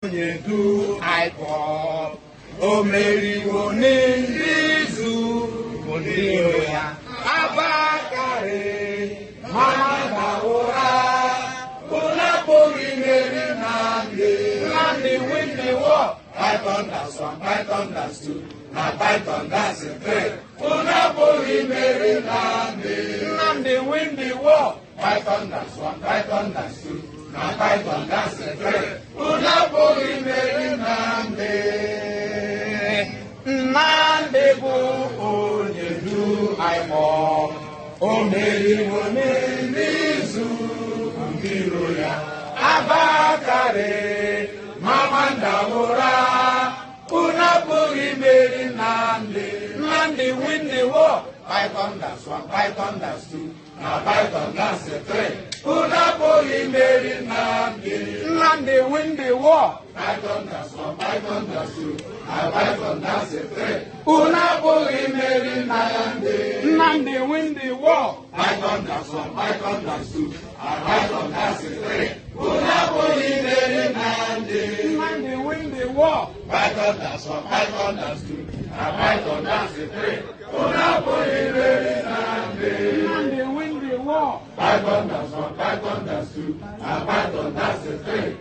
Onye du IPOB, o meriwo ndị izu bụ ndị iro ya. Abakari mama ụra, unu apụghị imeri Nnamdi. Nnamdi win the war. Python dance one, python dance two, na python dance three. Unu apụghị imeri Nnamdi. Nnamdi win the war. Python dance one, python dance two, na python dance three. Unu apụghị imeri Nnamdi. Nnamdi bụ onye du IPOB. O meriwo ndị izu ndị iro ya. Abakari mama ndawụra, unu apụghị imeri Nnamdi. Nnamdi win the war. Python dance one, python dance two, na python dance three. Unu apụghị imeri Nnamdi. Nnamdi win the war. Python dance one, python dance two, na python dance three. Unu apụghị imeri Nnamdi. Nnamdi win the war. Python dance one, python dance two, na python dance three. Unu apụghị imeri Nnamdi. Nnamdi win the war. Python dance one, python dance two, na python dance three. Unu apụghị imeri Nnamdi. Nnamdi win the war. Python dance one, python dance two, na python dance three.